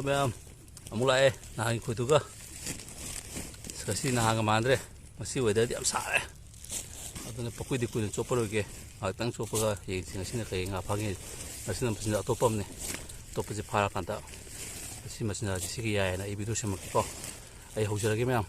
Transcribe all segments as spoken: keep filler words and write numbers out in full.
ꯃꯌꯥꯝ, ꯑꯃꯨꯛ ꯂꯥꯛꯑꯦ ꯅꯍꯥꯟꯒꯤ ꯈꯣꯏꯗꯨꯒ꯫ ꯑꯁ, ꯉꯁꯤ ꯅꯍꯥꯟꯒ ꯃꯥꯟꯅꯗ꯭ꯔꯦ꯫ ꯉꯁꯤ ꯋꯦꯗꯔꯗꯤ ꯌꯥꯝ ꯁꯥꯔꯦ꯫ ꯑꯗꯨꯅ ꯄꯛꯀꯨꯏꯗꯤ ꯀꯨꯏꯅ ꯆꯣꯞꯄꯔꯣꯏꯒꯦ꯫ ꯉꯥꯏꯍꯥꯛꯇꯪ ꯆꯣꯞꯄꯒ ꯌꯦꯡꯁꯤ ꯉꯁꯤꯅ ꯀꯩ ꯉꯥ ꯐꯥꯒꯦ꯫ ꯉꯁꯤꯅ ꯃꯆꯤꯟꯖꯥꯛ ꯑꯇꯣꯞꯄ ꯑꯃꯅꯦ꯫ ꯑꯇꯣꯞꯄꯁꯦ ꯐꯥꯔꯀꯥꯟꯗ ꯉꯁꯤ ꯃꯆꯤꯟꯖꯥꯛꯁꯦ ꯁꯤꯒꯤ ꯌꯥꯏꯌꯦꯅ ꯑꯩ ꯚꯤꯗꯤꯑꯣ ꯁꯦꯝꯃꯛꯀꯦꯀꯣ꯫ ꯑꯩ ꯍꯧꯖꯔꯒꯦ ꯃꯌꯥꯝ꯫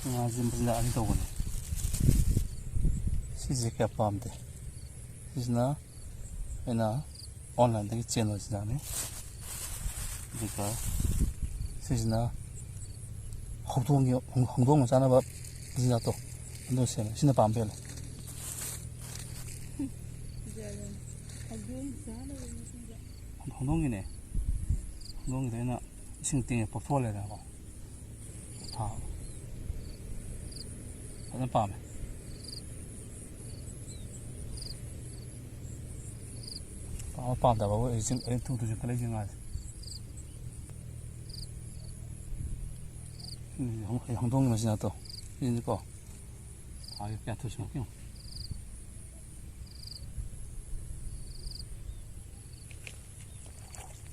ꯉꯥꯁꯦ ꯃꯆꯤꯟꯖꯥꯛ ꯑꯅꯤ ꯇꯧꯕꯅꯦ꯫ ꯁꯤꯁꯦ ꯀꯌꯥ ꯄꯥꯝꯗꯦ꯫ ꯁꯤꯁꯤꯅ ꯑꯩꯅ ꯑꯣꯟꯂꯥꯏꯟꯗꯒꯤ ꯆꯦꯟꯕ ꯃꯆꯤꯟꯖꯥꯛꯅꯤ꯫ ꯑꯗꯨꯒ ꯁꯤꯁꯤꯅ ꯍꯧꯗꯣꯡꯒꯤ, ꯍꯧꯗꯣꯡꯅ ꯆꯥꯅꯕ ꯃꯆꯤꯟꯖꯥꯛꯇꯣ, ꯑꯗꯨ ꯁꯦꯝꯃꯦ꯫ ꯁꯤꯅ ꯄꯥꯝꯕ ꯍꯦꯜꯂꯦ꯫ ꯍꯧꯗꯣꯡ ꯆꯥꯅꯕ ꯃꯆꯤꯟꯖꯥꯛ꯫ ꯍꯧꯗꯣꯡꯒꯤꯅꯦ꯫ ꯍꯧꯗꯣꯡꯒꯤꯗ ꯑꯩꯅ ꯏꯁꯤꯡ ꯇꯤꯡꯉꯦ ꯄꯣꯞꯊꯣꯛꯍꯜꯂꯦꯗꯅꯀꯣ꯫ ꯊꯥ ꯐꯖꯅ ꯄꯥꯝꯃꯦ꯫ ꯄꯥꯝꯕ ꯄꯥꯝꯗꯕꯕꯨ ꯑꯩ ꯆꯤꯡ-, ꯑꯩ ꯊꯨ ꯊꯨ ꯆꯤꯡꯈꯠꯂꯛꯏꯁꯦ ꯉꯥꯁꯦ꯫ ꯁꯤꯁꯦ ꯍꯧ-, ꯑꯩ ꯍꯧꯗꯣꯡꯒꯤ ꯃꯆꯤꯟꯖꯥꯛꯇꯣ꯫ ꯁꯤꯅꯤꯀꯣ꯫ ꯊꯥꯒꯤ ꯀꯌꯥ ꯊꯨ ꯆꯤꯡꯉꯛꯀꯦ ꯌꯦꯡꯉꯨ꯫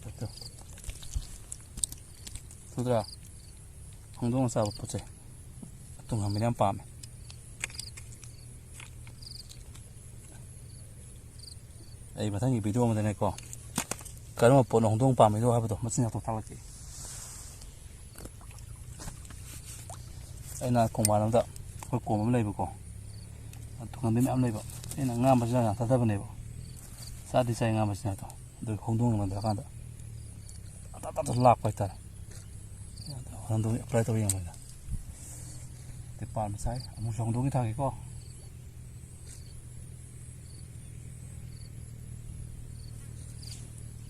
ꯇꯠꯇꯣ꯫ ꯎꯗ꯭ꯔꯥ? ꯍꯧꯗꯣꯡꯅ ꯆꯥꯕ ꯄꯣꯠꯁꯦ ꯇꯨꯡꯍꯟꯕꯤꯅ ꯌꯥꯝ ꯄꯥꯝꯃꯦ꯫ ꯑꯩ ꯃꯊꯪꯒꯤ ꯚꯤꯗꯤꯑꯣ ꯑꯃꯗꯅꯦꯀꯣ, ꯀꯔꯝꯕ ꯄꯣꯠꯅ ꯍꯧꯗꯣꯡ ꯄꯥꯝꯃꯤꯅꯣ ꯍꯥꯏꯕꯗꯣ ꯃꯆꯤꯟꯖꯥꯛꯇꯣ ꯊꯥꯒꯠꯂꯛꯀꯦ꯫ ꯑꯩꯅ ꯈꯣꯡꯕꯥꯟ ꯑꯃꯗ ꯑꯩꯈꯣꯏ ꯀꯣꯝ ꯑꯃ ꯂꯩꯕꯀꯣ, ꯇꯨꯡꯍꯟꯕꯤ ꯃꯌꯥꯝ ꯂꯩꯕ꯫ ꯑꯩꯅ ꯉꯥ ꯃꯆꯤꯟꯖꯥꯛ ꯌꯥꯝ ꯊꯥꯗꯕꯅꯦꯕ, ꯆꯥꯗꯤ ꯆꯥꯏ ꯉꯥ ꯃꯆꯤꯟꯖꯥꯛꯇꯣ, ꯑꯗꯨ ꯍꯧꯗꯣꯡ ꯂꯥꯛꯑꯀꯥꯟꯗ ꯇꯥ ꯇꯥ ꯇꯥ ꯂꯥꯛꯄ ꯍꯥꯏꯇꯥꯔꯦ꯫ ꯍꯧꯗꯣꯡ ꯑꯦꯄ꯭ꯂꯥꯏ ꯇꯧꯔ ꯌꯦꯡꯕꯅꯤꯗ꯫ ꯑꯗꯩ ꯄꯥꯟꯕ ꯁꯥꯏ꯫ ꯑꯃꯨꯛꯁꯨ ꯍꯧꯗꯣꯡꯒꯤ ꯊꯥꯒꯦꯀꯣ꯫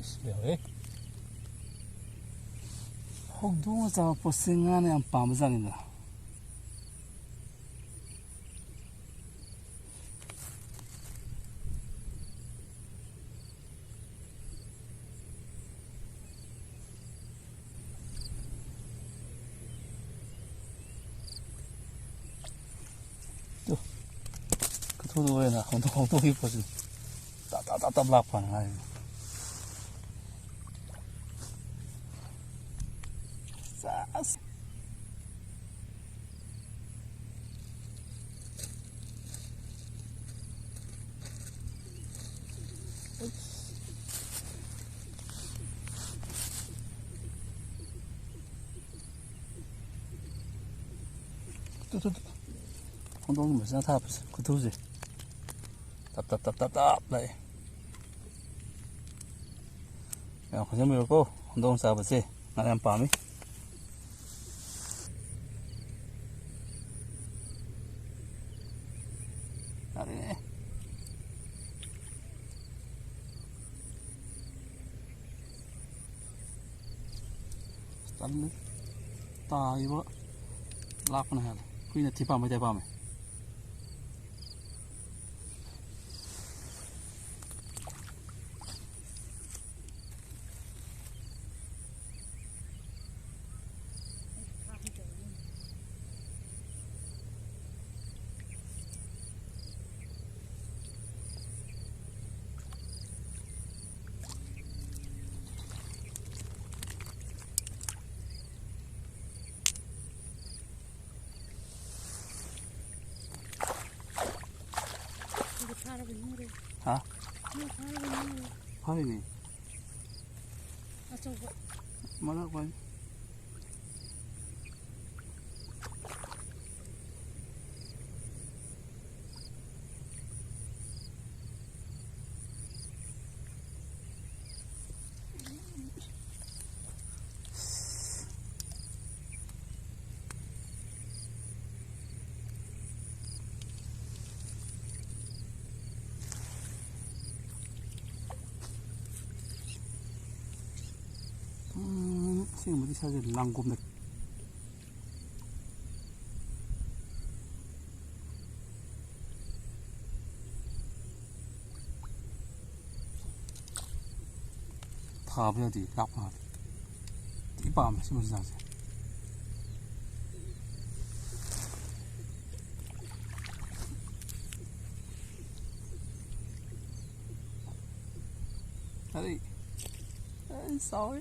ꯏꯁ, ꯂꯩꯍꯧꯔꯦ꯫ ꯍꯧꯗꯣꯡꯅ ꯆꯥꯕ ꯄꯣꯠꯁꯦ ꯉꯥꯅ ꯌꯥꯝ ꯄꯥꯝꯕ ꯖꯥꯠꯅꯤꯗ꯫ ꯇꯨ, ꯈꯨꯊꯨꯗꯨ ꯑꯣꯏꯔꯦꯅ ꯍꯧꯗꯣꯛ-, ꯍꯧꯗꯣꯛꯈꯤꯕ ꯄꯣꯠꯁꯤ ꯇꯞ ꯇꯞ ꯇꯞ ꯇꯞ ꯂꯥꯛꯄꯅ ꯉꯥꯏꯔꯤꯅꯤ꯫ ꯁꯦꯁ꯫ ꯇꯨ, ꯇꯨ, ꯇꯨ꯫ ꯍꯧꯗꯣꯡꯒꯤ ꯃꯆꯤꯟꯖꯥꯛ ꯊꯥꯕꯁꯦ, ꯈꯨꯊꯨꯁꯦ꯫ ꯇꯞ, ꯇꯞ, ꯇꯞ, ꯇꯞ, ꯇꯞ ꯂꯥꯛꯑꯦ꯫ ꯃꯌꯥꯝ ꯈꯪꯖꯟꯕꯤꯔꯣꯀꯣ, ꯍꯧꯗꯣꯡ ꯆꯥꯕꯁꯦ ꯉꯥ ꯌꯥꯝ ꯄꯥꯝꯃꯤ꯫ ꯌꯥꯔꯦꯅꯦ꯫ ꯇꯜꯂꯦ꯫ ꯇꯥꯈꯤꯕ ꯂꯥꯛꯄꯅ ꯍꯦꯜꯂꯦ꯫ ꯍꯨꯏꯅ ꯊꯤ ꯄꯥꯝꯕꯩ ꯇꯥꯏꯞ ꯄꯥꯝꯃꯦ꯫ ꯐꯔꯤꯅꯦ꯫ ꯑꯆꯧꯕ꯫ ꯃꯔꯛ ꯑꯣꯏ꯫ ꯎꯝ, ꯑꯁꯦꯡꯕꯗꯤ ꯁꯥꯁꯦ ꯂꯥꯡꯒꯣꯝꯗ꯫ ꯊꯥꯕ ꯌꯥꯗꯦ, ꯂꯥꯞꯅ ꯍꯥꯞꯄꯦ꯫ ꯊꯤ ꯄꯥꯝꯃꯦ ꯁꯤ ꯃꯆꯤꯟꯖꯥꯛꯁꯦ꯫ ꯑꯗꯩ, ꯑꯩ ꯆꯥꯎꯋꯤ꯫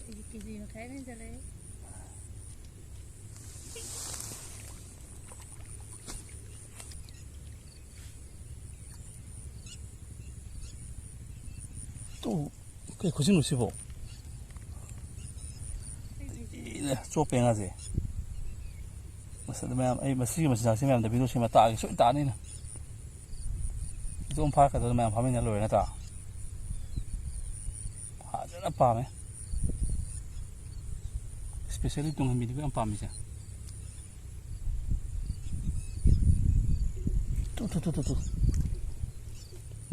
ꯑꯩꯗꯤ ꯀꯦ ꯖꯤ ꯃꯈꯥꯏ ꯑꯃ ꯍꯦꯟꯖꯜꯂꯛꯑꯦ꯫ ꯇꯨ, ꯀꯩ ꯈꯨꯖꯤꯟꯅꯣ ꯁꯤꯕꯣ? ꯏꯅ ꯆꯣꯞꯄꯦ ꯉꯥꯁꯦ꯫ ꯃꯁꯤꯗ ꯃꯌꯥꯝ, ꯑꯩ ꯃꯁꯤꯒꯤ ꯃꯆꯤꯟꯖꯥꯛꯁꯦ ꯃꯌꯥꯝꯗ ꯚꯤꯗꯤꯑꯣ ꯁꯦꯝꯃ ꯇꯥꯛꯑꯒꯦ, ꯁꯣꯏꯅ ꯇꯥꯛꯑꯅꯤ ꯑꯩꯅ꯫ ꯏꯇꯣꯝ ꯐꯥꯔꯛꯀꯗꯕꯗ ꯃꯌꯥꯝ ꯐꯥꯃꯤꯟꯅ ꯂꯣꯏꯔꯦ ꯅꯠꯇ꯭ꯔꯥ? ꯐꯖꯅ ꯄꯥꯝꯃꯦ꯫ Especially ꯇꯨꯡꯍꯟꯕꯤꯗꯨꯕꯨ ꯌꯥꯝ ꯄꯥꯝꯃꯤꯁꯦ꯫ ꯇꯨ, ꯇꯨ, ꯇꯨ, ꯇꯨ, ꯇꯨ꯫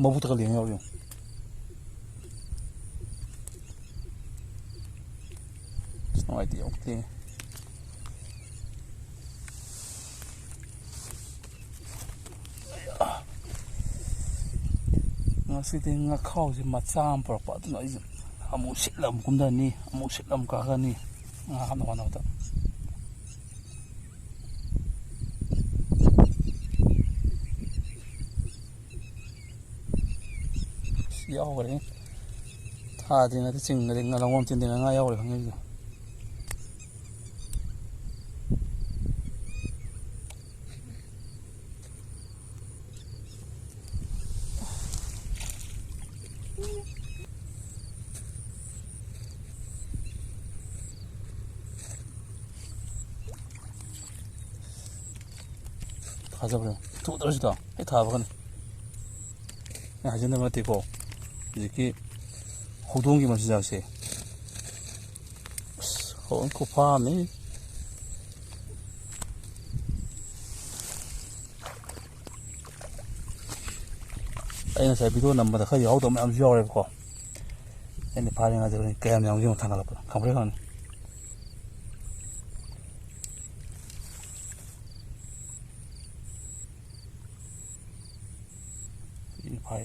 ꯃꯕꯨꯛꯇꯒ ꯂꯦꯡ ꯌꯥꯎꯔꯤ ꯌꯦꯡꯉꯨ꯫ ꯑꯁ, ꯅꯨꯡꯉꯥꯏꯇꯦ, ꯑꯃꯨꯛ ꯂꯦꯡꯉꯦ꯫ ꯉꯁꯤꯗꯤ ꯉꯥꯈꯥꯎꯁꯦ ꯃꯆꯥ ꯑꯃ ꯄꯨꯔꯛꯄ, ꯑꯗꯨꯅ ꯑꯩꯁꯦ ꯑꯃꯨꯛ ꯁꯤꯠꯂ ꯑꯃꯨꯛ ꯀꯨꯝꯊꯅꯤ, ꯑꯃꯨꯛ ꯁꯤꯠꯂ ꯑꯃꯨꯛ ꯀꯥꯈꯠꯅꯤ, ꯉꯥ ꯍꯥꯞꯅꯕ ꯍꯣꯠꯅꯕꯗ꯫ ꯌꯥꯎꯈ꯭ꯔꯦ꯫ ꯊꯥꯗ꯭ꯔꯤꯉꯩꯗ ꯆꯤꯡꯒꯗꯤ ꯉꯥ ꯂꯧꯐꯝ ꯆꯤꯟꯗ꯭ꯔꯤꯉꯩ ꯉꯥ ꯌꯥꯎꯈ꯭ꯔꯦ ꯈꯪꯉꯤꯁꯦ꯫ ꯊꯥꯖꯕ꯭ꯔꯥ? ꯊꯨꯗ꯭ꯔꯣ ꯁꯤꯗꯣ? ꯍꯦꯛ ꯊꯥꯕꯒꯅꯤ꯫ ꯑꯩ ꯍꯥꯏꯖꯤꯟꯅꯕ ꯅꯠꯇꯦꯀꯣ꯫ ꯍꯧꯖꯤꯛꯀꯤ ꯍꯧꯗꯣꯡꯒꯤ ꯃꯆꯤꯟꯖꯥꯛꯁꯦ꯫ ꯑꯁ, ꯍꯧꯗꯣꯡ ꯈꯨꯐꯥ ꯑꯃꯅꯤ꯫ ꯑꯩ ꯉꯁꯥꯏ ꯚꯤꯗꯤꯑꯣ ꯅꯝꯕꯗ ꯈꯔ ꯌꯥꯎꯍꯧꯗꯕ ꯃꯌꯥꯝꯁꯨ ꯌꯥꯎꯔꯦꯕꯀꯣ꯫ ꯑꯩꯅ ꯐꯥꯔꯤꯉꯩꯗ ꯍꯣꯔꯦꯟ ꯀꯌꯥꯝ ꯌꯥꯝꯒꯦ ꯑꯃꯨꯛ ꯊꯥꯡꯒꯠꯂꯛꯄꯗ ꯈꯪꯄ꯭ꯔꯦꯛ ꯈꯪꯅꯤ꯫ ꯁꯤꯅ ꯐꯥꯏ꯫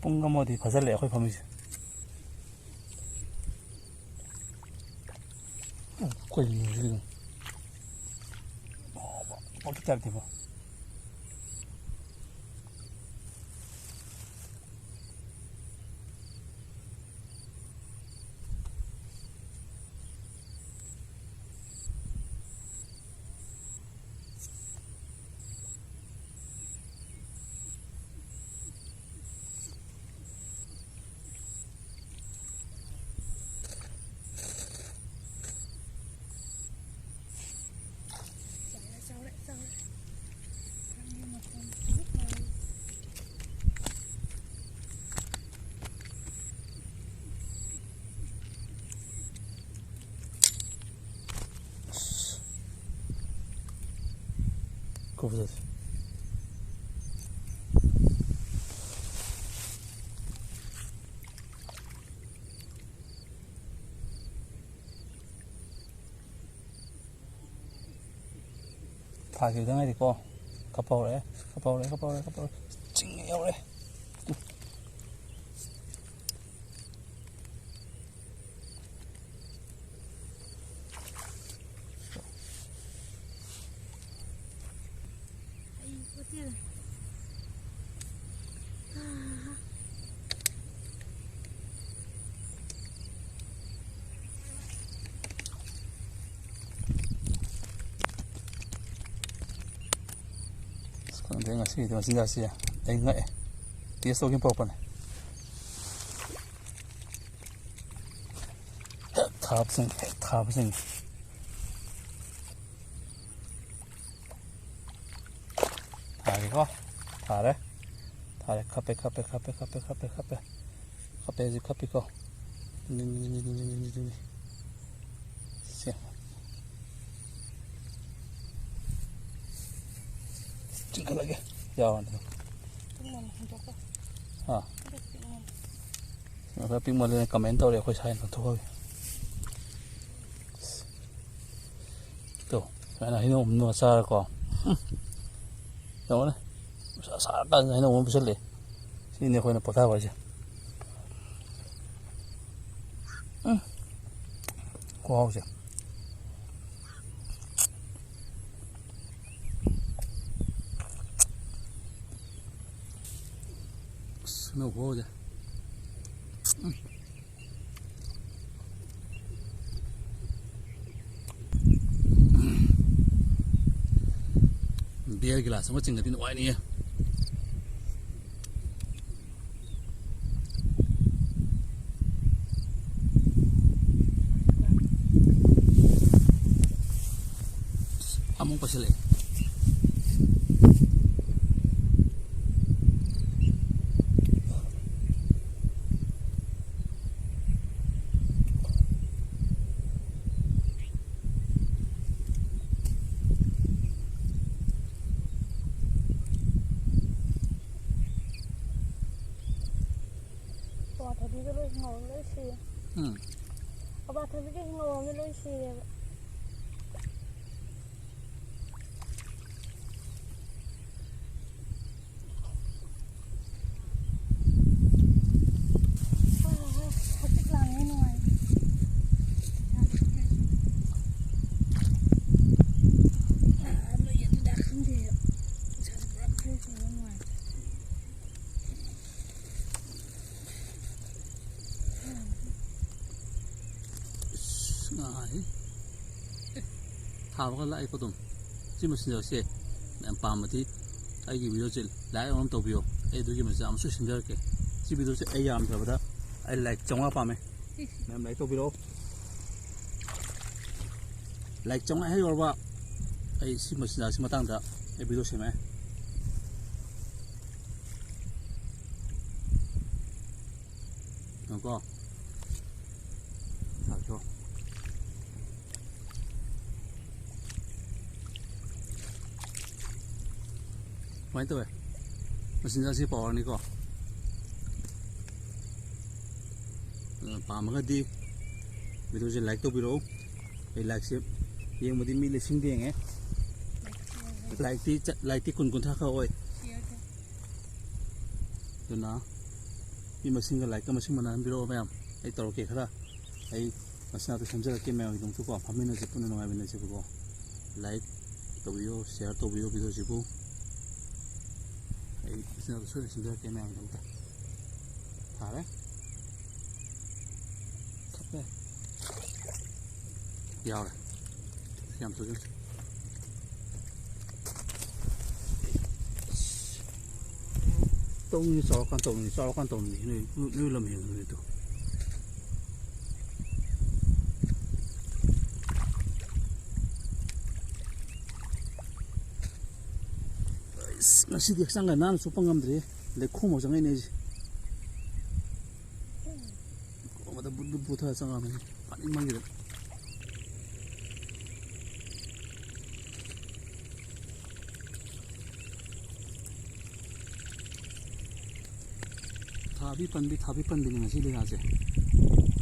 ꯄꯨꯡ ꯑꯃꯗꯤ ꯐꯥꯖꯤꯜꯂꯛꯑꯦ ꯑꯩꯈꯣꯏ ꯐꯝꯃꯤꯁꯦ꯫ ꯀꯩꯅꯣ ꯁꯤꯗꯤ? ꯄꯣꯠꯀꯤ ꯇꯥꯏꯞꯇꯀꯣ꯫ ꯈꯨꯐꯖꯁꯦ꯫ ꯊꯥꯈꯤꯕꯗ ꯉꯥꯏꯔꯤꯀꯣ꯫ ꯀꯞꯄ ꯍꯧꯔꯛꯑꯦ, ꯀꯞꯄ ꯍꯧꯔꯛꯑꯦ, ꯀꯞꯄ ꯍꯧꯔꯛꯑꯦ, ꯀꯞꯄ ꯍꯧꯔꯛꯑꯦ꯫ ꯆꯤꯡ ꯌꯧꯔꯛꯑꯦ꯫ ꯑꯩ ꯍꯣꯇꯦꯜ꯫ ꯑꯥ꯫ ꯁꯤꯒꯤꯗꯤ ꯃꯆꯤꯟꯖꯥꯛꯁꯤ ꯑꯩ ꯉꯛꯑꯦ꯫ Test ꯇꯧꯒꯦꯅ ꯄꯨꯔꯛꯄꯅꯦ꯫ ꯍꯦꯛ ꯊꯥꯕꯁꯤꯡ, ꯍꯦꯛ ꯊꯥꯕꯁꯤꯡ꯫ ꯊꯥꯔꯦꯀꯣ? ꯊꯥꯔꯦ꯫ ꯊꯥꯔꯦ꯫ ꯈꯞꯄꯦ, ꯈꯞꯄꯦ, ꯈꯞꯄꯦ꯫ ꯈꯞꯄꯦ ꯍꯥꯏꯁꯦ ꯈꯞꯄꯤꯀꯣ꯫ ꯁꯦ꯫ ꯆꯤꯡꯈꯠꯂꯒꯦ꯫ ꯌꯥꯎꯔꯅꯤ꯫ ꯄꯤꯛꯃꯟ ꯍꯨꯟꯗꯣꯛꯈꯣ꯫ ꯍꯥ? ꯑꯗꯨ ꯄꯤꯛꯃꯟ꯫ ꯉꯁꯥꯏ ꯄꯤꯛꯃꯜꯂꯦꯅ comment ꯇꯧꯔꯦ ꯑꯩꯈꯣꯏ ꯁꯥꯏꯅ ꯂꯧꯊꯣꯛꯈ꯭ꯔꯒꯦ꯫ ꯇꯣ, ꯁꯨꯃꯥꯏꯅ ꯍꯩꯅꯧ ꯑꯃ ꯆꯥꯔꯀꯣ꯫ ꯎꯝ꯫ ꯌꯦꯡꯉꯨꯅꯦ꯫ ꯅꯨꯡꯁꯥ ꯁꯥꯔꯀꯥꯟꯁꯤꯗ ꯍꯩꯅꯧ ꯑꯃ ꯄꯤꯁꯜꯂꯛꯑꯦ꯫ ꯁꯤꯅꯤ ꯑꯩꯈꯣꯏꯅ ꯄꯣꯊꯥꯕ ꯍꯥꯏꯁꯦ꯫ ꯎꯝ꯫ ꯈꯨꯍꯥꯎꯁꯦ꯫ ꯑꯁ, ꯍꯩꯅꯧ ꯈꯨꯍꯥꯎꯁꯦ꯫ ꯎꯝ꯫ Beer glass ꯑꯃ ꯆꯤꯡꯒꯗꯤ ꯅꯨꯡꯉꯥꯏꯅꯤꯌꯦ꯫ ꯑꯃꯨꯛ ꯄꯥꯏꯁꯤꯜꯂꯛꯑꯦ꯫ ꯀ꯭ꯋꯥꯊꯕꯤꯒ ꯂꯣꯏ ꯍꯤꯡꯍꯧꯔ ꯂꯣꯏ ꯁꯤꯔꯦ꯫ ꯎꯝ꯫ ꯀ꯭ꯋꯥꯊꯕꯤꯒ ꯍꯤꯡꯍꯧꯔꯒ ꯂꯣꯏ ꯁꯤꯔꯦꯕ꯫ ꯍꯧꯖꯤꯛ ꯂꯥꯡꯉꯦ ꯅꯨꯡꯉꯥꯏ꯫ ꯂꯣꯏ ꯑꯗꯨꯗ ꯈꯪꯗꯦ꯫ ꯏꯁꯥꯁꯦ ꯄꯨꯔꯥ fresh ꯑꯣꯏꯕ ꯅꯨꯡꯉꯥꯏ꯫ ꯑꯁ, ꯉꯥ ꯍꯥꯏ꯫ ꯑꯦ, ꯊꯥꯕꯒ ꯂꯥꯛꯑꯦꯀꯣ ꯑꯗꯨꯝ꯫ ꯁꯤ ꯃꯆꯤꯟꯖꯥꯛꯁꯦ ꯌꯥꯝ ꯄꯥꯝꯃꯗꯤ ꯑꯩꯒꯤ ꯚꯤꯗꯤꯑꯣꯁꯦ ꯂꯥꯏꯛ ꯑꯃ ꯇꯧꯕꯤꯌꯣ꯫ ꯑꯩ ꯑꯗꯨꯒꯤ ꯃꯆꯥ ꯑꯃꯁꯨ ꯁꯦꯝꯖꯔꯛꯀꯦ꯫ ꯁꯤ ꯚꯤꯗꯤꯑꯣꯁꯦ ꯑꯩ ꯌꯥꯝꯗ꯭ꯔꯕꯗ ꯑꯩ ꯂꯥꯏꯛ ꯆꯥꯝꯃꯉꯥ ꯄꯥꯝꯃꯦ꯫ ꯃꯌꯥꯝ ꯂꯥꯏꯛ ꯇꯧꯕꯤꯔꯛꯑꯣ꯫ ꯂꯥꯏꯛ ꯆꯥꯝꯃꯉꯥ ꯍꯦꯛ ꯌꯧꯔꯕ ꯑꯩ ꯁꯤ ꯃꯆꯤꯟꯖꯥꯛꯁꯤ ꯃꯇꯥꯡꯗ ꯑꯩ ꯚꯤꯗꯤꯑꯣ ꯁꯦꯝꯃꯛꯑꯦ꯫ ꯌꯦꯡꯉꯣꯀꯣ꯫ ꯂꯥꯛꯆꯧ꯫ ꯁꯨꯃꯥꯏꯅ ꯇꯧꯋꯦ꯫ ꯃꯆꯤꯟꯖꯥꯛꯁꯤ ꯄꯥꯋꯔꯅꯤꯀꯣ꯫ ꯑꯗꯨꯅ ꯄꯥꯝꯃꯒꯗꯤ ꯚꯤꯗꯤꯑꯣꯁꯦ ꯂꯥꯏꯛ ꯇꯧꯕꯤꯔꯛꯎ꯫ ꯑꯩ ꯂꯥꯏꯛꯁꯦ ꯌꯦꯡꯕꯗꯤ ꯃꯤ ꯂꯤꯁꯤꯡꯗ ꯌꯦꯡꯉꯦ꯫ ꯂꯥꯏꯛꯇꯤ ꯆ-, ꯂꯥꯏꯛꯇꯤ ꯀꯨꯟ ꯀꯨꯟꯊ꯭ꯔꯥ ꯈꯛ ꯑꯣꯏ꯫ ꯑꯗꯨꯅ ꯃꯤ ꯃꯁꯤꯡꯒ ꯂꯥꯏꯛꯀ ꯃꯁꯤꯡ ꯃꯥꯟꯅꯍꯟꯕꯤꯔꯛꯑꯣ ꯃꯌꯥꯝ꯫ ꯑꯩ ꯇꯧꯔꯛꯀꯦ ꯈꯔ꯫ ꯑꯩ ꯃꯁꯤꯅꯥꯛꯇ ꯁꯦꯝꯖꯔꯛꯀꯦ ꯃꯌꯥꯝꯒꯤꯗꯃꯛꯇꯀꯣ꯫ ꯐꯝꯃꯤꯟꯅꯁꯤ, ꯄꯨꯟꯅ ꯅꯨꯡꯉꯥꯏꯃꯤꯟꯅꯁꯦꯕꯀꯣ꯫ ꯂꯥꯏꯛ ꯇꯧꯕꯤꯌꯣ, ꯁꯤꯌꯥꯔ ꯇꯧꯕꯤꯌꯣ ꯚꯤꯗꯤꯑꯣꯁꯤꯕꯨ꯫ ꯑꯩ ꯃꯁꯤꯅꯥꯛꯇ ꯁꯣꯏꯗꯅ ꯁꯦꯝꯖꯔꯛꯀꯦ ꯃꯌꯥꯝꯒꯤꯗꯃꯛꯇ꯫ ꯊꯥꯔꯦ꯫ ꯊꯛꯄ ꯌꯥꯏ꯫ ꯌꯥꯎꯔꯦ꯫ ꯌꯥꯝ ꯊꯨꯖꯟ-, ꯇꯧꯅꯤ, ꯆꯥꯎꯔꯀꯥꯟ ꯇꯧꯅꯤ, ꯆꯥꯎꯔꯀꯥꯟ ꯇꯧꯅꯤ꯫ ꯅꯣꯏ, ꯅꯣꯏ ꯂꯝ ꯍꯦꯟꯕ ꯅꯨꯃꯤꯠꯇꯣ꯫ ꯑꯩꯁ, ꯉꯁꯤꯗꯤ ꯍꯛꯆꯥꯡꯒ ꯅꯥꯟꯅ ꯆꯨꯞꯄ ꯉꯝꯗ꯭ꯔꯦ꯫ ꯂꯩꯈꯣꯝ ꯃꯛ ꯆꯪꯉꯛꯏꯅꯦ ꯑꯩꯁꯦ꯫ ꯑꯃꯗ ꯕꯨꯠ ꯕꯨꯠ ꯄꯨꯊꯔ ꯆꯪꯉꯛꯑꯕꯅꯤ꯫ ꯐꯅꯤꯡꯃꯟꯒꯤꯗ꯫ ꯊꯥꯕꯤ ꯄꯟꯕꯤ, ꯊꯥꯕꯤ ꯄꯟꯕꯤꯅꯤ ꯉꯁꯤ ꯂꯤꯂꯥꯁꯦ꯫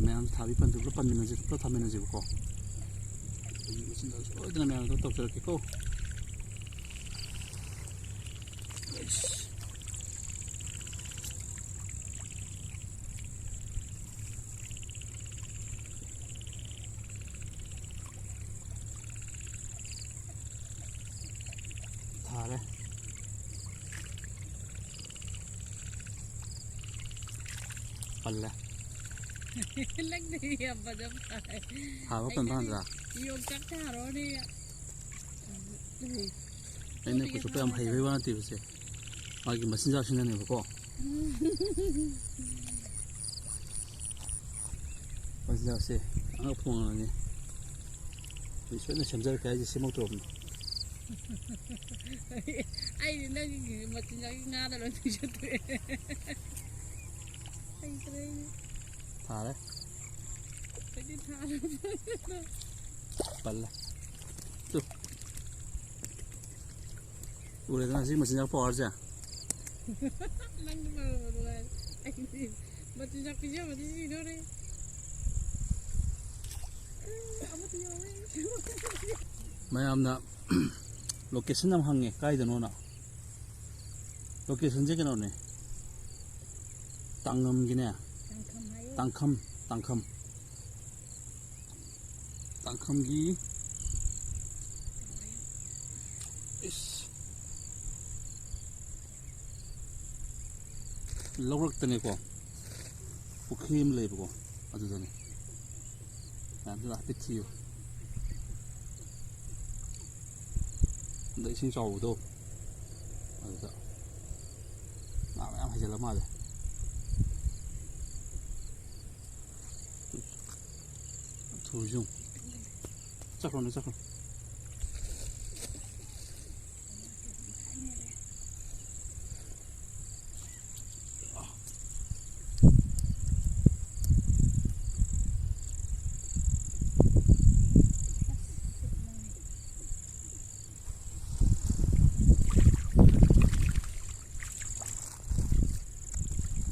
ꯃꯌꯥꯝꯁꯦ ꯊꯥꯕꯤ ꯄꯟꯕꯤ ꯄꯨꯂꯞ ꯄꯟꯃꯤꯟꯅꯁꯦ, ꯄꯨꯂꯞ ꯊꯥꯃꯤꯟꯅꯁꯦꯕꯀꯣ꯫ ꯑꯩꯒꯤ ꯃꯆꯤꯟꯖꯥꯛ ꯁꯣꯏꯗꯅ ꯃꯌꯥꯝꯗ ꯇꯧꯖꯔꯛꯀꯦꯀꯣ꯫ ꯊꯥꯔꯦ꯫ ꯄꯜꯂꯦ꯫ ꯅꯪꯗꯤ ꯌꯥꯝ ꯐꯖꯕ ꯇꯥꯏ꯫ ꯊꯥꯕ ꯄꯟꯕ ꯍꯟꯗ꯭ꯔꯥ? ꯌꯣꯡꯆꯥꯛ ꯊꯥꯔꯣꯅꯦ꯫ ꯑꯩꯅ ꯈꯨꯠ ꯆꯨꯞꯄ ꯌꯥꯝ ꯍꯩꯕꯩ ꯋꯥ ꯅꯠꯇꯦꯕꯁꯦ, ꯃꯥꯒꯤ ꯃꯆꯤꯟꯖꯥꯛꯁꯤꯅꯅꯦꯕꯀꯣ꯫ ꯃꯆꯤꯟꯖꯥꯛꯁꯦ ꯑꯉꯛꯄ ꯉꯥꯛꯇꯅꯤ꯫ ꯑꯩ ꯁꯣꯏꯗꯅ ꯁꯦꯝꯖꯔꯛꯀꯦ ꯍꯥꯏꯁꯦ ꯁꯦꯝꯃꯛꯇ꯭ꯔꯕꯅꯤ꯫ ꯑꯩꯗꯤ ꯅꯪꯒꯤ ꯃꯆꯤꯟꯖꯥꯛꯀꯤ ꯉꯥꯗ ꯂꯣꯏ ꯄꯤꯖꯊꯣꯛꯑꯦ꯫ ꯍꯩꯇ꯭ꯔꯦ ꯑꯩꯗꯤ꯫ ꯊꯥꯔꯦ꯫ ꯑꯩꯗꯤ ꯊꯥꯔꯦ꯫ ꯄꯜꯂꯦ꯫ ꯇꯨ꯫ ꯎꯔꯦꯗꯅ ꯁꯤ ꯃꯆꯤꯟꯖꯥꯛ ꯄꯋꯥꯔꯁꯦ꯫ ꯅꯪꯗꯤ ꯃꯔꯣꯜ ꯑꯃ ꯅꯨꯡꯉꯥꯏꯔꯦ꯫ ꯑꯩꯗꯤ ꯃꯆꯤꯟꯖꯥꯛ ꯄꯤꯖꯕꯗꯤ ꯁꯤꯗꯣꯔꯦ꯫ ꯑꯃꯠꯇ ꯌꯥꯎꯔꯦ꯫ ꯃꯌꯥꯝꯅ location ꯌꯥꯝ ꯍꯪꯉꯦ, ꯀꯥꯏꯗꯅꯣꯅ꯫ Locationꯁꯦ ꯀꯩꯅꯣꯅꯦ, ꯇꯥꯡꯉꯝꯒꯤꯅꯦ꯫ ꯇꯥꯡꯈꯝ ꯍꯥꯏꯌꯣ꯫ ꯇꯥꯡꯈꯝ, ꯇꯥꯡꯈꯝ꯫ ꯇꯥꯡꯈꯝꯒꯤ ꯏꯁ, ꯂꯧꯔꯛꯇꯅꯦꯀꯣ, ꯄꯨꯈ꯭ꯔꯤ ꯑꯃ ꯂꯩꯕꯀꯣ, ꯑꯗꯨꯗꯅꯦ꯫ ꯃꯌꯥꯝꯁꯤꯅ ꯍꯥꯏꯐꯦꯠ ꯊꯤꯌꯨ꯫ ꯍꯟꯗꯛ ꯏꯁꯤꯡ ꯆꯥꯎꯕꯗꯣ, ꯑꯗꯨꯗ ꯉꯥ ꯃꯌꯥꯝ ꯍꯩꯖꯜꯂ ꯃꯥꯜꯂꯦ꯫ ꯊꯨꯔꯤꯁꯤ ꯌꯦꯡꯉꯨ꯫ ꯆꯠꯈ꯭ꯔꯣꯅꯦ, ꯆꯠꯈ꯭ꯔꯣ꯫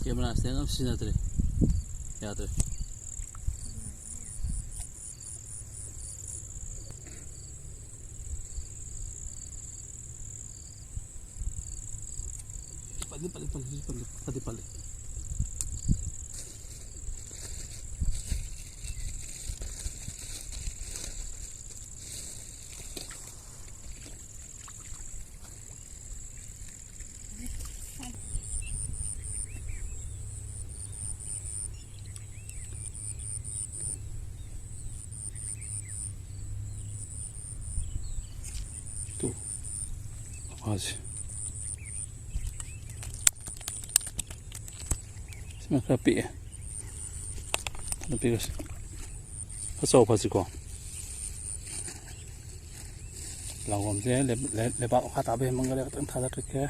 Camera stand ꯑꯃ ꯁꯤꯖꯤꯟꯅꯗ꯭ꯔꯦ꯫ ꯌꯥꯗ꯭ꯔꯦ꯫ ꯄꯜꯂꯤ, ꯄꯜꯂꯤ, ꯄꯜꯂꯤ, ꯄꯜꯂꯤ, ꯄꯜꯂꯤ, ꯄꯜꯂꯤ꯫ ꯇꯨ꯫ ꯁꯤꯅ ꯈꯔ ꯄꯤꯛꯑꯦ꯫ ꯈꯔ ꯄꯤꯛꯑꯁꯤ꯫ ꯑꯆꯧ ꯐꯁꯤꯀꯣ꯫ ꯂꯥꯡꯒꯣꯝꯁꯦ ꯂꯩ-, ꯂꯩ-, ꯂꯩꯕꯥꯛ ꯃꯈꯥ ꯇꯥꯕ ꯍꯦꯟꯃꯟꯈꯔꯦ, ꯈꯤꯇꯪ ꯊꯥꯗꯔꯛꯀꯦ꯫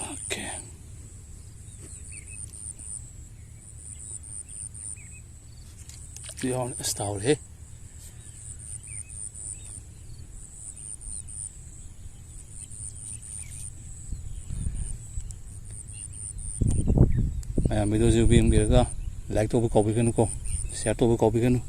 ꯑꯣꯀꯦ꯫ ꯌꯥꯎꯔꯦ꯫ ꯑꯁ, ꯇꯥꯍꯧꯔꯦꯍꯦ꯫ ꯃꯌꯥꯝ video ꯁꯤ ꯌꯦꯡꯕꯤꯔꯒ like ꯇꯧꯕ ꯀꯥꯎꯕꯤꯒꯅꯨꯀꯣ, share ꯇꯧꯕ ꯀꯥꯎꯕꯤꯒꯅꯨ꯫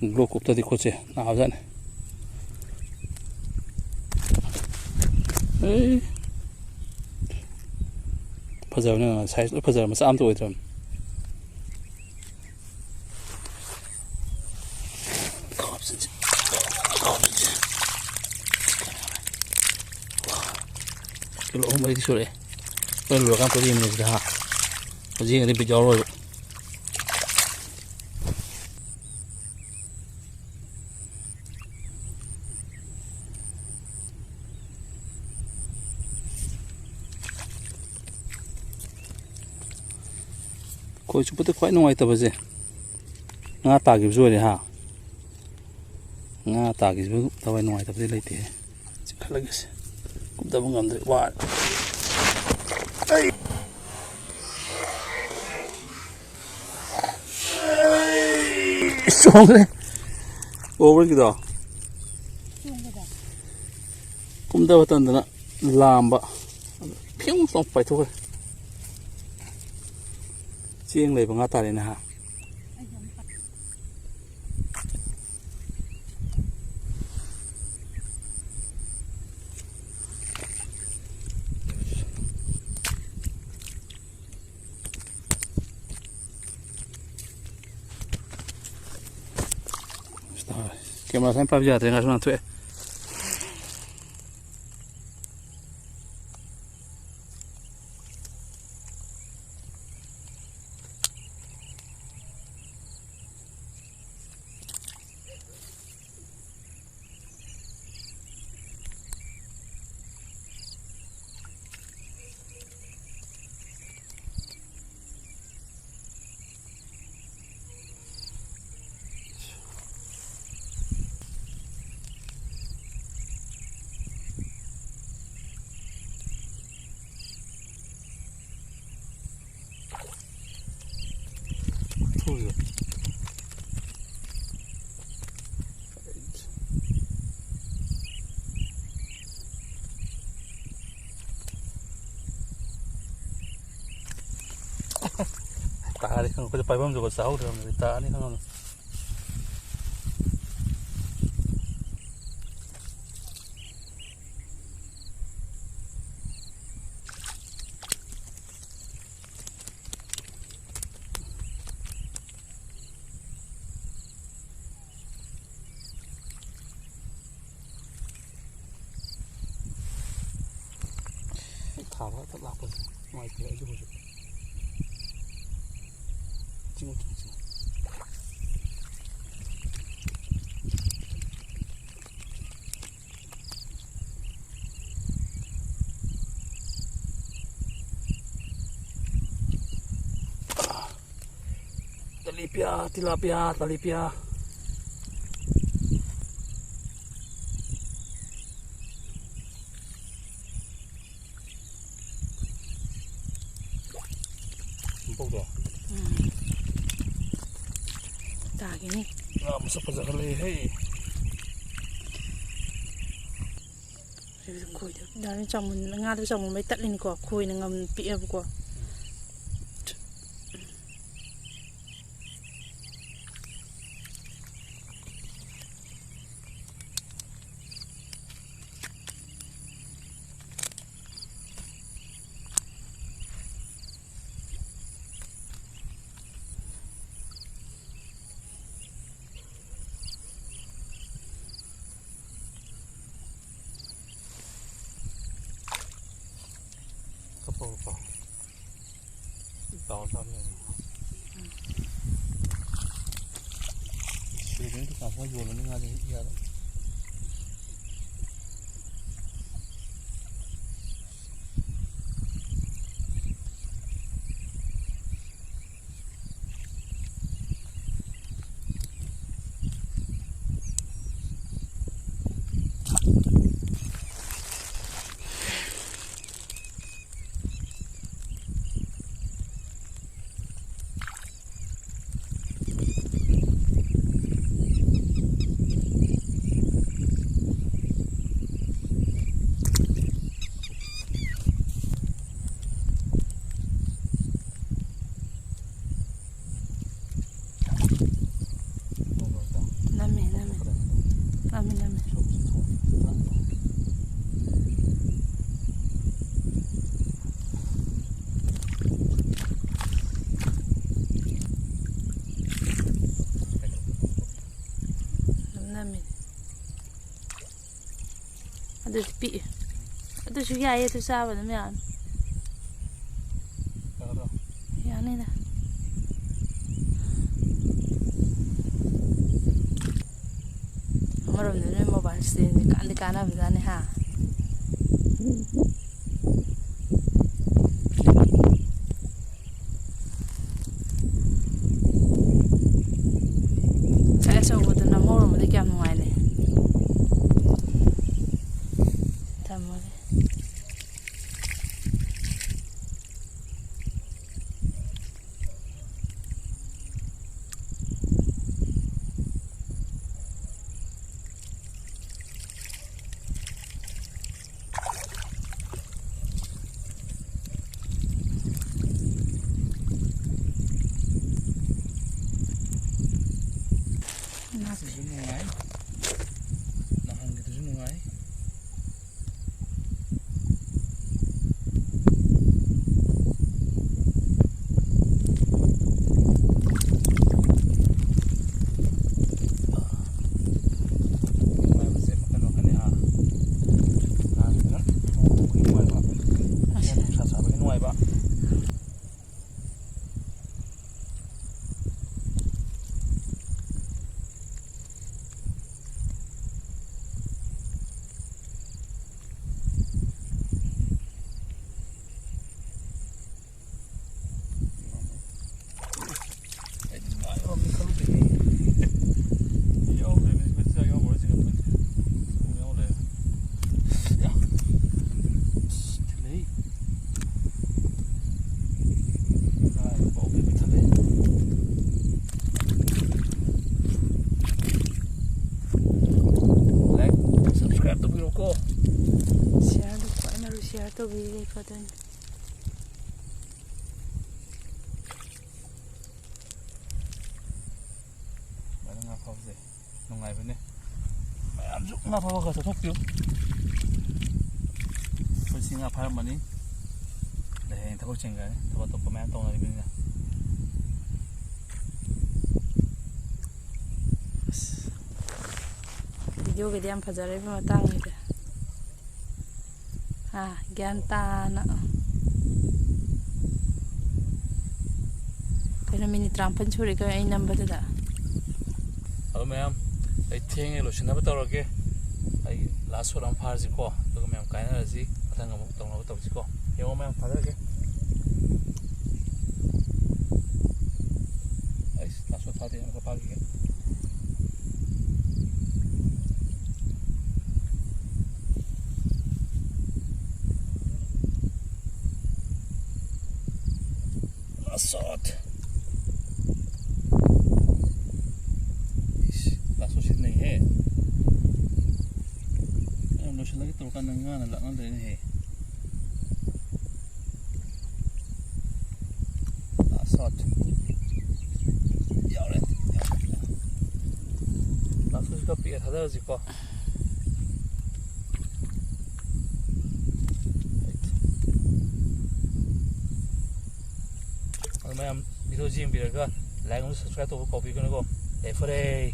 Globe ꯀꯨꯞꯇꯗꯤ ꯈꯨꯠꯁꯦ ꯅꯥꯕꯖꯥꯠꯅꯤ꯫ ꯑꯩ ꯐꯖꯕꯅꯤꯅ size ꯂꯣꯏ ꯐꯖꯔꯦ, ꯃꯆꯥ ꯑꯝꯇ ꯑꯣꯏꯗ꯭ꯔꯕꯅꯤ꯫ ꯀꯤꯂꯣ ꯑꯍꯨꯝ ꯃꯔꯤꯗꯤ ꯁꯨꯔꯛꯑꯦ꯫ ꯍꯣꯔꯦꯟ ꯂꯣꯏꯔꯀꯥꯟꯗ ꯄꯨꯂꯞ ꯌꯦꯡꯃꯤꯟꯅꯁꯤꯗ ꯍꯥ꯫ ꯍꯧꯖꯤꯛ ꯌꯦꯡꯉꯗꯤ ꯕꯤꯠ ꯌꯥꯎꯔꯣꯏꯕ꯫ ꯈꯣꯏ ꯆꯨꯞꯄꯗ ꯈ꯭ꯋꯥꯏ ꯅꯨꯡꯉꯥꯏꯇꯕꯁꯦ ꯉꯥ ꯇꯥꯈꯤꯕꯁꯨ ꯑꯣꯏꯔꯦ ꯍꯥ꯫ ꯉꯥ ꯇꯥꯈꯤꯕꯁꯨ ꯊꯋꯥꯏ ꯅꯨꯡꯉꯥꯏꯇꯕꯗꯤ ꯂꯩꯇꯦꯍꯦ꯫ ꯆꯤꯡꯈꯠꯂꯒꯦꯁꯦ꯫ ꯀꯨꯝꯊꯕ ꯉꯝꯗ꯭ꯔꯦ, ꯋꯥꯔꯦ꯫ ꯑꯩ! ꯆꯣꯡꯈ꯭ꯔꯦ꯫ ꯎꯕ꯭ꯔꯥ ꯀꯤꯗꯣ? ꯀꯨꯝꯊꯕ ꯇꯟꯗꯅ ꯂꯥꯝꯕ꯫ ꯐꯤꯌꯨꯡ ꯇꯧ ꯄꯥꯏꯊꯣꯛꯈ꯭ꯔꯦ꯫ ꯆꯦꯡ ꯂꯩꯕ ꯉꯥ ꯇꯥꯔꯦꯅꯦ ꯍꯥ꯫ ꯃꯁꯥꯏ ꯄꯥꯏꯕ ꯌꯥꯗ꯭ꯔꯦ, ꯉꯥꯁꯨ ꯅꯥꯟꯊꯣꯛꯑꯦ꯫ ꯇꯥꯔꯗꯤ ꯈꯪꯉꯣꯏ꯫ ꯑꯩꯈꯣꯏꯗꯤ ꯄꯥꯏꯐꯝꯁꯨ ꯆꯥꯍꯧꯗ꯭ꯔꯕꯅꯤ, ꯇꯥꯔꯅꯤ ꯈꯪꯉꯝꯅꯤ꯫ ꯊꯥꯕ ꯍꯦꯛꯇ ꯂꯥꯛꯄꯁꯦ ꯅꯨꯡꯉꯥꯏꯇꯦ ꯑꯩꯁꯨ ꯍꯧꯖꯤꯛ꯫ ꯆꯤꯡ ꯆꯤꯡ ꯆꯤꯡ꯫ Tilapia, tilapia, tilapia. ꯄꯧꯗꯣ꯫ ꯎꯝ꯫ ꯇꯥꯒꯤꯅꯤ꯫ ꯉꯥ ꯃꯁꯛ ꯐꯖꯈꯠꯂꯛꯑꯦꯍꯦ꯫ ꯈꯣꯏꯗꯣ ꯗꯥ ꯆꯥꯎꯃꯟ-, ꯉꯥꯗꯣ ꯆꯥꯎꯃꯟꯕꯩ ꯇꯠꯂꯤꯅꯤꯀꯣ꯫ ꯈꯣꯏꯅ ꯉꯝ ꯄꯤꯛꯑꯦꯕꯀꯣ꯫ ꯁꯤꯗꯗꯤ ꯗꯨꯀꯥꯟ ꯐꯥꯎ ꯌꯣꯜꯂꯅꯤ ꯉꯥꯁꯦ ꯌꯥꯔꯣꯏ꯫ ꯅꯝꯃꯦ, ꯅꯝꯃꯦ꯫ ꯅꯝꯃꯦ, ꯅꯝꯃꯦ꯫ ꯅꯝꯃꯦ꯫ ꯑꯗꯨꯗꯤ ꯄꯤꯛꯏ꯫ ꯑꯗꯨꯁꯨ ꯌꯥꯏꯌꯦ, ꯑꯗꯨ ꯆꯥꯕ ꯑꯗꯨꯝ ꯌꯥꯅꯤ꯫ ꯌꯥꯅꯤꯗ꯫ ꯑꯃꯔꯣꯝꯗ ꯅꯣꯏ mobile stand ꯁꯦ ꯀꯥꯟꯗꯤ ꯀꯥꯟꯅꯕꯖꯥꯠꯅꯤ ꯍꯥ? ꯉꯁꯥꯏ ꯑꯆꯧꯕꯗꯣ ꯅꯝꯍꯧꯔꯝꯃꯗꯤ ꯀꯌꯥꯝ ꯅꯨꯡꯉꯥꯏꯅꯤ꯫ ꯊꯝꯃꯒꯦ꯫ ꯁꯤꯌꯥꯔꯗꯨ ꯈ꯭ꯋꯥꯏ ꯃꯔꯨ ꯁꯤꯌꯥꯔ ꯇꯧꯕꯤꯔꯤꯈꯣ ꯑꯗꯨꯅꯤ꯫ ꯁꯨꯃꯥꯏꯅ ꯉꯥ ꯐꯥꯕꯁꯦ ꯅꯨꯡꯉꯥꯏꯕꯅꯦ꯫ ꯃꯌꯥꯝꯁꯨ ꯉꯥ ꯐꯥꯕ ꯈꯔ ꯆꯠꯊꯣꯛꯄꯤꯌꯨ꯫ ꯑꯩꯈꯣꯏ ꯁꯤ ꯉꯥ ꯐꯥꯔꯝꯕꯅꯤ꯫ ꯑꯗꯩ ꯍꯌꯦꯡ ꯊꯕꯛ ꯆꯤꯟꯈ꯭ꯔꯅꯤ꯫ ꯊꯕꯛ ꯑꯇꯣꯞꯄ ꯃꯌꯥꯝ ꯇꯧꯅꯔꯤꯕꯅꯤꯅ꯫ ꯑꯁ꯫ ꯚꯤꯗꯤꯑꯣꯒꯤꯗꯤ ꯌꯥꯝ ꯐꯖꯔꯦ ꯏꯕꯨꯡꯉꯣ, ꯃꯇꯥꯡꯁꯤꯗ꯫ ꯍꯥ, ꯒ꯭ꯌꯥꯟ ꯇꯥꯅ꯫ ꯀꯩꯅꯣ, ꯃꯤꯅꯤꯠ ꯇꯔꯥꯃꯥꯄꯟ ꯁꯨꯔꯦ ꯀꯩꯅꯣ ꯑꯩ ꯅꯝꯕꯗꯨꯗ꯫ ꯑꯗꯣ ꯃꯌꯥꯝ, ꯑꯩ ꯊꯦꯡꯉꯦ, ꯂꯣꯏꯁꯤꯟꯅꯕ ꯇꯧꯔꯒꯦ꯫ ꯑꯩ ꯂꯥꯁ ꯁꯣꯠ ꯑꯃ ꯐꯥꯔꯁꯤꯀꯣ, ꯑꯗꯨꯒ ꯃꯌꯥꯝ ꯀꯥꯏꯅꯔꯁꯤ, ꯃꯊꯪ ꯑꯃꯨꯛ ꯇꯧꯅꯕ ꯇꯧꯁꯤꯀꯣ꯫ ꯌꯦꯡꯉꯣ ꯃꯌꯥꯝ, ꯊꯥꯗꯔꯒꯦ꯫ ꯑꯩꯁ, ꯂꯥꯁ ꯁꯣꯠ ꯐꯥꯗꯦ, ꯑꯃꯨꯛꯀ ꯐꯥꯈꯤꯒꯦ꯫ Last shot. ꯏꯁ, last shot ꯁꯤꯠꯅꯩꯍꯦ꯫ ꯑꯩꯅ ꯂꯣꯏꯁꯤꯜꯂꯒꯦ ꯇꯧꯔꯀꯥꯟꯗ ꯉꯥꯅ ꯂꯥꯛꯅꯗ꯭ꯔꯦꯅꯦꯍꯦ꯫ Last shot. ꯌꯥꯎꯔꯦ꯫ Last shot ꯁꯤꯗ ꯄꯤꯛꯑꯦ, ꯊꯥꯗꯔꯁꯤꯀꯣ꯫ ꯑꯗꯨ ꯃꯌꯥꯝ video ꯁꯤ ꯌꯦꯡꯕꯤꯔꯒ like ꯑꯃꯁꯨꯡ subscribe ꯇꯧꯕ ꯀꯥꯎꯕꯤꯒꯅꯨꯀꯣ꯫ ꯌꯥꯏꯐꯔꯦ꯫